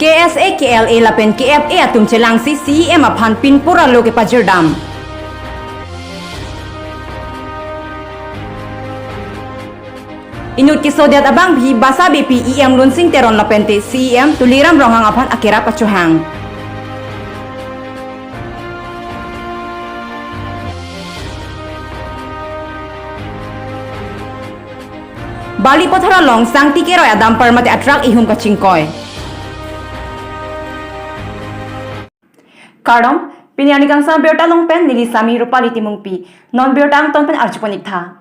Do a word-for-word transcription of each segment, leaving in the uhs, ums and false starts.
K S A, K L A lapen K F A atum chelangsi C E M aphan pinpur alo kepajirdam. Inut kesodet abangpi Basabepi E M Lunsing Teron lapente C E M Tuliram Ronghang aphan akerap achohang. Balipathar along sangti keroi a-dumper mate a-truck ihum kachingkoi. Kardom, pini arni kangsam birta along pen neli Sami Rupali Timungpi. Non birta angton pen arjupon iktha.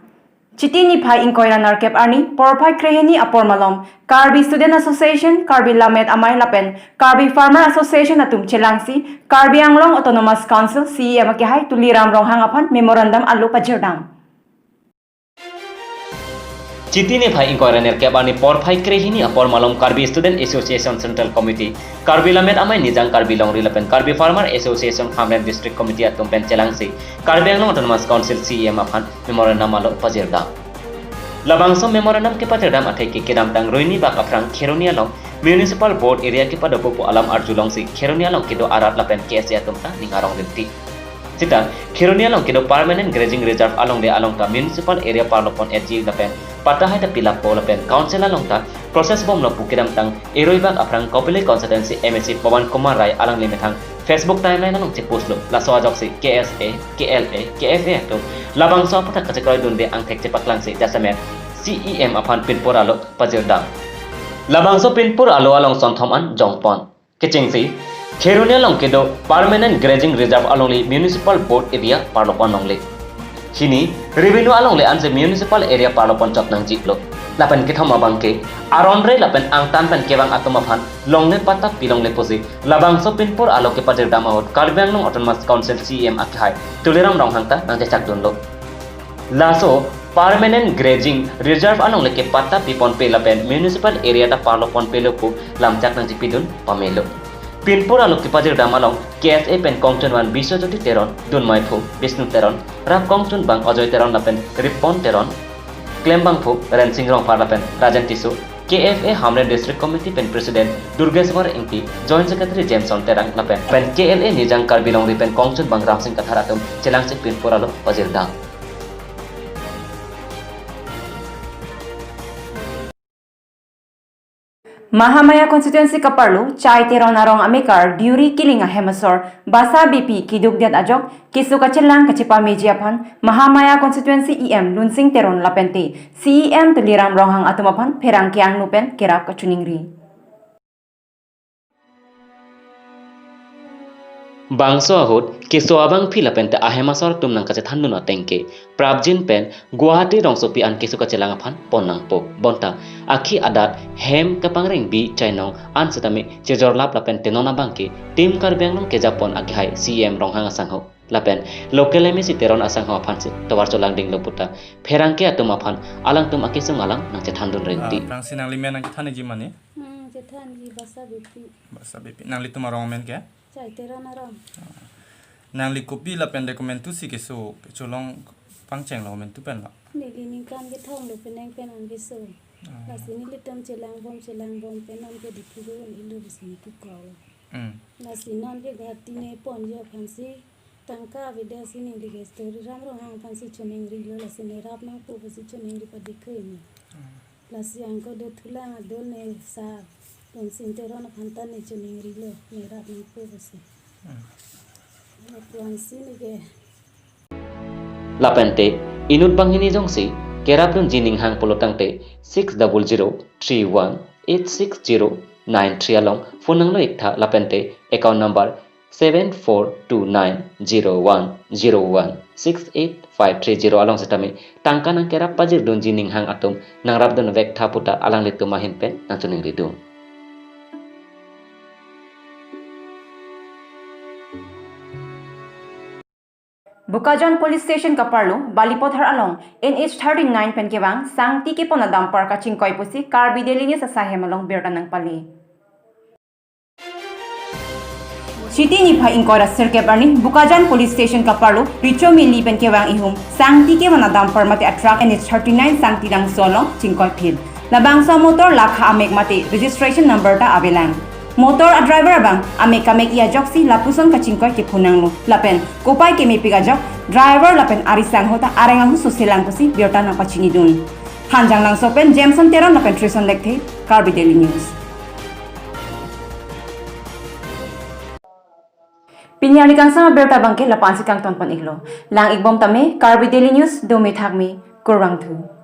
Chiti niphai ingkoi ra nerkep arni, porphai krehini apor malom, Karbi Student Association, Karbi Lammet Amei lapen Karbi Farmer Association atum chelangsi Karbi Anglong Autonomous Council C E M akehai Tuliram Ronghang aphan memorandum alo pajirdam. Chiti niphai ingkoi ra nerkep arni porphai krehini apor malom Karbi Student Association Central Committee, Karbi Lammet Amei Nijang Karbi Longri lapen Karbi Farmer Association Hamren District Committee atum pen chelangsi Karbi Anglong Autonomous Council C E M aphan memorandum alo pajirdam. Labangso memorandum kepajirdam atheke kedamtang Roini bak aphrang Kheroni along Municipal Board area kepadopo pu alam arjulongsi Kheroni along kedo arat lapen K S A atum ta ning arong rimti. Sita, Kheroni along kedo Permanent Grazing Reserve alongle along ta municipal area parlopon etji lapen patta hai ta pilappo lapen council along ta process bomlo pu kedamtang Eroi bak aphrang Kopili constituency M A C Pawan Kumar Rai alangli methang Facebook timeline along chepostlo. Laso ajoksi K S A, K L A, K F A atum labangso aputhak kachekroidunde angthek chepaklangsi jasemet C E M aphan pinpur alo pajirdam. Labangso pinpur alo along sonthom an jongpon. Kechengsi, Kheroni along kedo Permanent Grazing Reserve alongle Municipal Board area parlopon longle. Hini, revenue alongle ansi municipal area parlopon chot nangjilo. Lapen kethom abangke, aron re lapen angtan pen kevang atum aphan longle patta pilongle pusi labangso pinpur alo kepajirdam ahut Karbi Anglong Autonomous Council C E M akehai Tuliram Ronghang ta nangchechakdunlo. Laso Permanent Grazing Reserve alongle kepatta piponpe lapen municipal area ta parloponpelo pu lamchak nangchipidun pamelo. Pinpur alo kepajirdam along K S A pen kongchunvan Biswajyoti Teron, dunmeiphu Bishnu Teron, rap kongchunbang Ajoy Teron lapen Ripon Teron, klembangphu Rensing Rongphar lapen Rajen Tisso, K F A Hamren District Committee pen President Durgeswar Ingti, Joint Secretary Jameson Terang lapen pen K L A Nijang Karbi Longri pen kongchunbang Ramsing Kathar atum chelangsi pinpur alo pajirdam. Mahamaya constituency kaparlo Chai Teron arong amekar Deuri Killing ahem asor Basabepi keduk det ajok keso kachelang kachepameji aphan Mahamaya constituency E M Lunsing Teron lapente C E M Tuliram Ronghang atum aphan pherangke angno pen kerap kachiningri. Bangso ahut keso abangpi lapente ahem asor atum nangkachethandun atengke prapjin pen Guwahati rongsopi an keso kachelang aphan pon nangpo. Bonta akhi adat hem kapangreng bi chainong an setame chejorlap lapente non abangke Team Karbi Anglong kejapon akehai C E M Ronghang asangho lapen local M A C Teron asangho aphansi tovar cholangdinglo puta pherangke atum aphan alangtum akesung alam nangchethandun rinti. Ah, prangsi nangli men nangchethanji mane? Hmm, chethanji Basabepi. Basabepi. Nanglitum arong amen ke? Chai Teron arong. Ah. Nangli kopi lapen de komantusi keso kecholong pangchenglo, komantu pen lo? Neli ningkan kethom lo penang pen an keso. Ah. Lasi nelitum chelangbom chelangbom pen an ke dikhiru un-elo pusi neli kukok. Hmm. Lasi non ke Guwahati ne ponji aphansi tangka avedetsi neli ke Tuliram Ronghang aphansi choningrilo, lasi ne rap nangpo pusi choningri padikhe ni. Hmm. Lasi anke do thulang adon ne sar Lunsing Teron aphan ta ne choningrilo, ne rap nangpo pusi. Hmm. Lapuansi ne ke. Lapente inut banghini jongsi kerapdunji ninghang pulotangte six double zero three one eight six zero nine three along phone nanglo iktha lapente account number seven four two nine zero one zero one six eight five three zero along setame tangka nangkerap pajirdunji ninghang atum nangrapdun vektha puta alanglitum ahin pen nangchoningridun. Bokajan Police Station kaparlo Balipathar along N H thirty-nine pen kevang sangti kepon a-dumper kachingkoi pusi Karbi Daily News asaihem along birta nangpale. Chiti niphai ingkoi ra sirkep arni Bokajan Police Station kaparlo Richo Mili pen kevang ihum sangti kevang a-dumper mate a-truck N H thirty-nine sangti langso along chingkoiphit. Labangso motor lakha amek mate registration number ta avelang. Motor a-driver abang amek kamek-i ajoksi lapuson kachingkoi kepho nanglo. Lapen kopai kemepik ajok driver lapen arisang ahut ta areng ahu soselang pusi birta nangpachinidun. Hanjanglangso pen Jameson Teron lapen Trison Lekthe, Karbi Daily News. Pini arni kangsam abirta abangke la-ansi kangton pon-iklo. Lang-ikbom tame, Karbi Daily News dome thakme, kurvangthu.